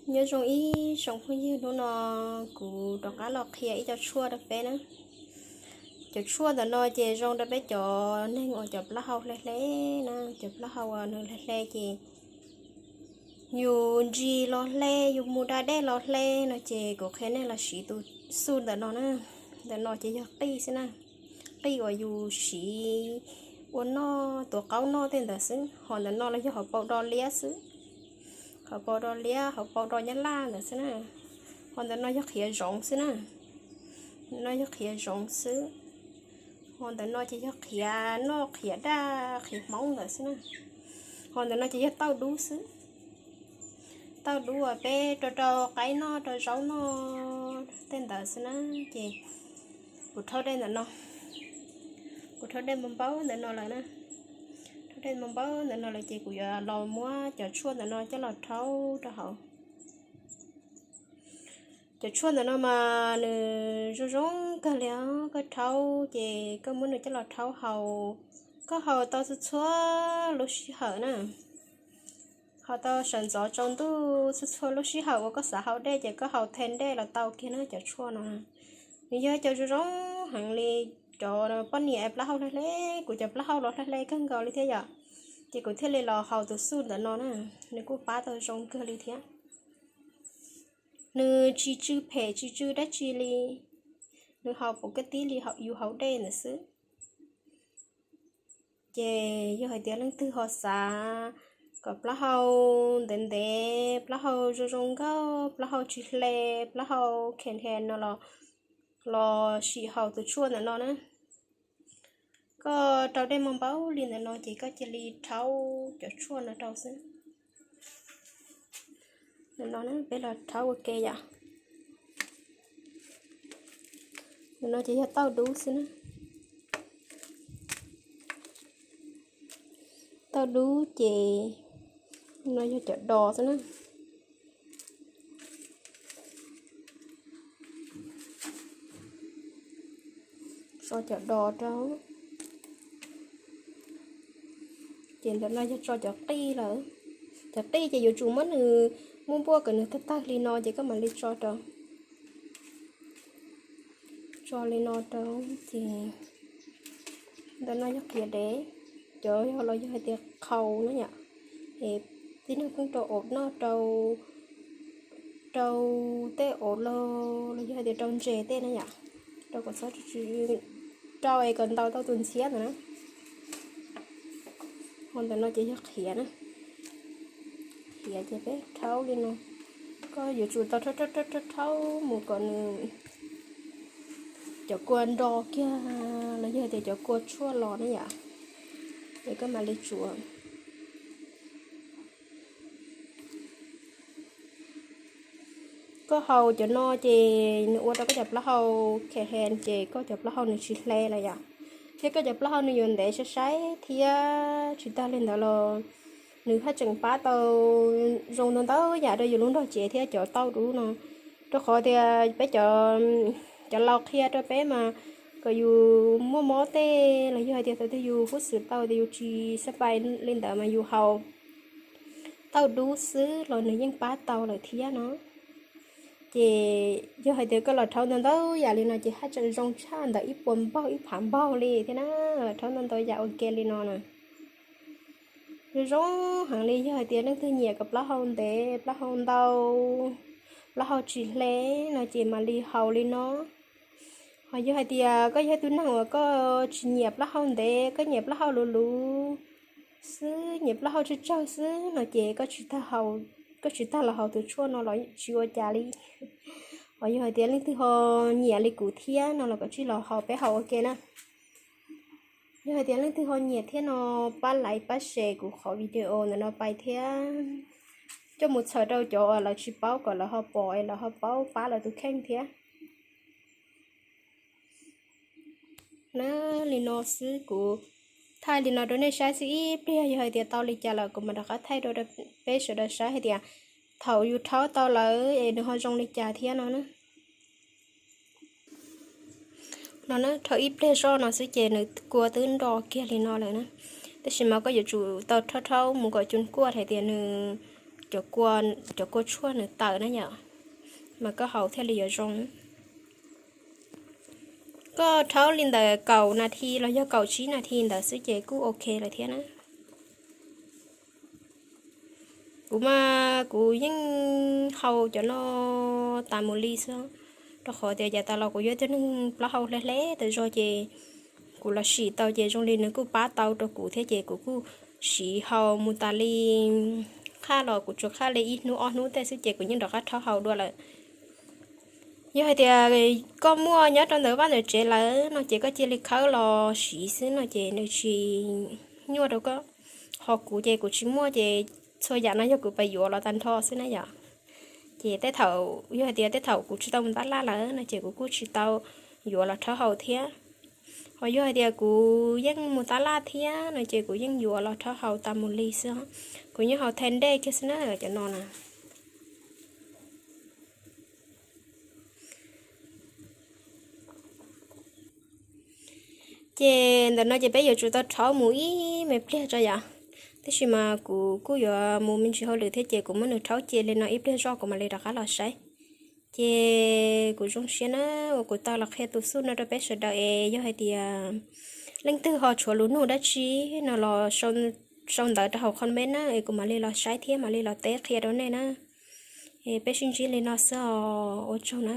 Nyob zoo ib tsoom phooj ywg, hnub no kuv rov qab los qhia ib co tshuaj rau peb na. Cov tshuaj ntawm no ces zoo rau peb cov neeg uas cov plaub hau hle hle na, cov plaub hau uas nws hle hle ces yus ntsis los hle, yus mus da dej los hle no ces kuv qhia nej los siv tus xuj ntawm no na. Ntawm no ces yog qij xwb na, qij uas yus siv ua noj tuav qaub noj tej ntawd xwb. Ho ntawm no los yog hauv paus do liab xwb, hauv paus do liab, hauv paus do nyab laj ntawd xwb na. Ho ntawm no yog qhiav zoov xwb na, ntawm no yog qhiav zoov xwb. Ho ntawm no ces yog qhiav noj qhiav daj qhiav hmoob ntawd xwb na. Ho ntawm no ces yog tauj dub xwb, tauj dub uas peb rau rau qaib noj rau zaub noj tej ntawd xwb na. Ces kuv rhaub dej ntawm no, kuv rhaub dej npau npau ntawm no lawm na, rhaub dej npau npau ntawm no lawm ces kuv yuav los muab cov tshuaj ntawm no coj los rhaub rau hauv. Cov tshuaj ntawm no mas nws zoo zoo kawg li os, koj rhaub ces koj muab nws coj los rhaub haus, koj haus tau txhua txhua lub sij hawm na. Haus tau sawv ntxov tsaus ntuj txhua txhua lub sij hawm uas koj xav haus dej ces koj haus them dej los tau kiag na cov tshuaj no. Nws yog cov zoo zoo heev li, cov poj niam plaub hau hle hle, kuv cov plaub hau los hle hle kawg nkaus li thiab yom. Ces kuv thiaj li los haus tus xuj ntawm no na, nws kuj pab tau zoo kawg li thiab. Nws tsis tsw phem tsis tsw dab tsi li, nws haus puv kab tib li yus haus dej ntawd xwb. Ces yog hais tias leej twg ho xav kom plaub hau ntev ntev, plaub hau zoo zoo nkauj, plaub hau tsis hle, plaub hau khem he no los, los sim haus tus tshuaj ntawm no na. Koj rau dej npau npau li ntawm no ces koj cia li rhaub cov tshuaj no rau xwb. Ntawm no peb los rhaub ua ke yom. Ntawm no ces yog tauj dub xwb na. Tauj dub ces no yog cov dos xwb na. Tso cov dos rau. Ces ntawm no yog tso cov qij lawm. Cov qij ces yuav tsum muab nws, muab npuaj kom nws tawg tawg li no ces koj mam li tso rau. Tso li no rau ces ntawm no yog qhiav dev, cov yog los yog hais tias qhau na yom. Es tib neeg pheej rau auv noj, rau, rau tej auv los, los yog hais tias rau ntses tej na yom. Rau kom txhob tsw tsw, rau es kom ntaus tau tus ntxhiab ntawd na. Ho ntawm no ces yog qhiav na. Qhiav ces peb rhaub li no. Koj yuav tsum tau rhaub rhaub rhaub rhaub mus kom nws, cov kua nro kiag los yog tias cov kua tshuaj los na yom, es koj mam li tsuav. Koj haus cov no ces nws ua rau koj cov plaub hau khe he, ces koj cov plaub hau nws tsis hle lawm yom, thiab koj cov plaub hau nws yuav ntev sai sai thiab. Tsis tag li ntawd los nws haj tseem pab tau zoo ntau ntau yam rau yus lub nrog cev thiab cov tauj dub no, rau qhov tias peb cov, cov laus qhia rau peb mas kom yus muaj mob tej los yog hais tias thaum twg yus hub xwm tau tias yus tsis xab pais li ntawd mas yus haus tauj dub xwb los nws yeej pab tau lawm thiab no. Ces yog hais tias koj los rhaub ntau ntau yam li no ces haj tseem zoo tshaj ntawm ib puas npaug ib phav npaug li thiab na. Rhaub ntau ntau yam ua ke li no na, zoo zoo heev li. Yog hais tias leej twg nyiam kom plaub hau ntev, plaub hau ntau, plaub hau tsis hle no ces mam li haus li no. Ho yog hais tias koj yog tus neeg uas koj tsis nyiam plaub hau ntev, koj nyiam plaub hau luv luv xwb, nyiam plaub hau tsawg tsawg xwb no ces koj tsis tag los haus tus tshuaj no los tsis ua cas li. Ho yog hais tias leej twg ho nyiam li kuv thiab no los kom tsij los haus, peb haus ua ke na. Yog hais tias leej twg ho nyiam thiab no pab like pab share kuv qhov video ntawm no pais thiab, coj mus txhawm rau cov uas lawv tsis paub kom lawv ho pom es lawv ho paub pab lawv tus kheej thiab. Na, li no xwb, kuv thaij li no rau nej saib xwb, ib pliag yog hais tias tau li cas lawm kuv mam rov qab thaij rau peb sawv daws saib hais tias thaum yus rhaub tau lawm es nws ho zoo li cas thiab no na. No na, rhaub ib pliag zoj no xwb ces nws kua twb nro kiag li no lawm na. Tab sis mas koj yuav tsum tau rhaub rhaub mus kom cus kuaj hais tias nws cov kua tshuaj nws tawm na yom, mas koj haus thiaj li yuav zoo. Koj rhaub li ntawm kaum nas this los yog kaum tsib nas this ntawd xwb ces kuj ok lawm thiab na. Kuv mas kuv yeej haus cov no tas mus li xwb, rau qhov tias yav tas los kuv yog tib neeg plaub hau hle hle tas zog ces kuv los sim tau ces zoo li nws kuj pab tau rau kuv thiab ces kuv kuj siv haus mus tas li. Qhaj los kuv tsuas qhaj li ib hnub ob hnub tej xwb ces kuv yeej rov qab rhaub haus dua lawm. Yog hais tias koj muaj nyob rau ntawm vaj ntawm tsev lawm no ces koj cia li khawb los siv xwb no ces nws tsis nyuaj rau koj. Ho kuv ces kuv tsis muaj ces txhua yam no yog kuv pab yuav los tag nrho xwb na yom. Ces tej thaum yog hais tias tej thaum kuv tsis tau mus tab laj lawm no ces kuv kuj tsis tau yuav los rhaub haus thiab. Ho yog hais tias kuv yeej mus tab laj thiab no ces kuv yeej yuav los rhaub haus tas mus li xwb. Kuv yeej haus thaiv dej kiag xwb na cov no na. Ces ntawm no ces peb yuav tsum tau rhaub mus ib me pliag tso yom. Tab sis mas kuv kuj yuav mus me ntsis hauj lwm thiab ces kuv muab nws rhaub cia li no ib pliag zoj kuv mam li rov qab los saib. Ces kuv zoo siab na uas kuv tau los qhia tus xub no rau peb sawv daws es yog hais tias leej twg ho tshuav lus nug dab tsi no los sau ntawv rau hauv comment na es kuv mam li los saib thiab mam li los teb qhia rau nej na. Es peb sib ntsib li no xwb os, ua tsaug na.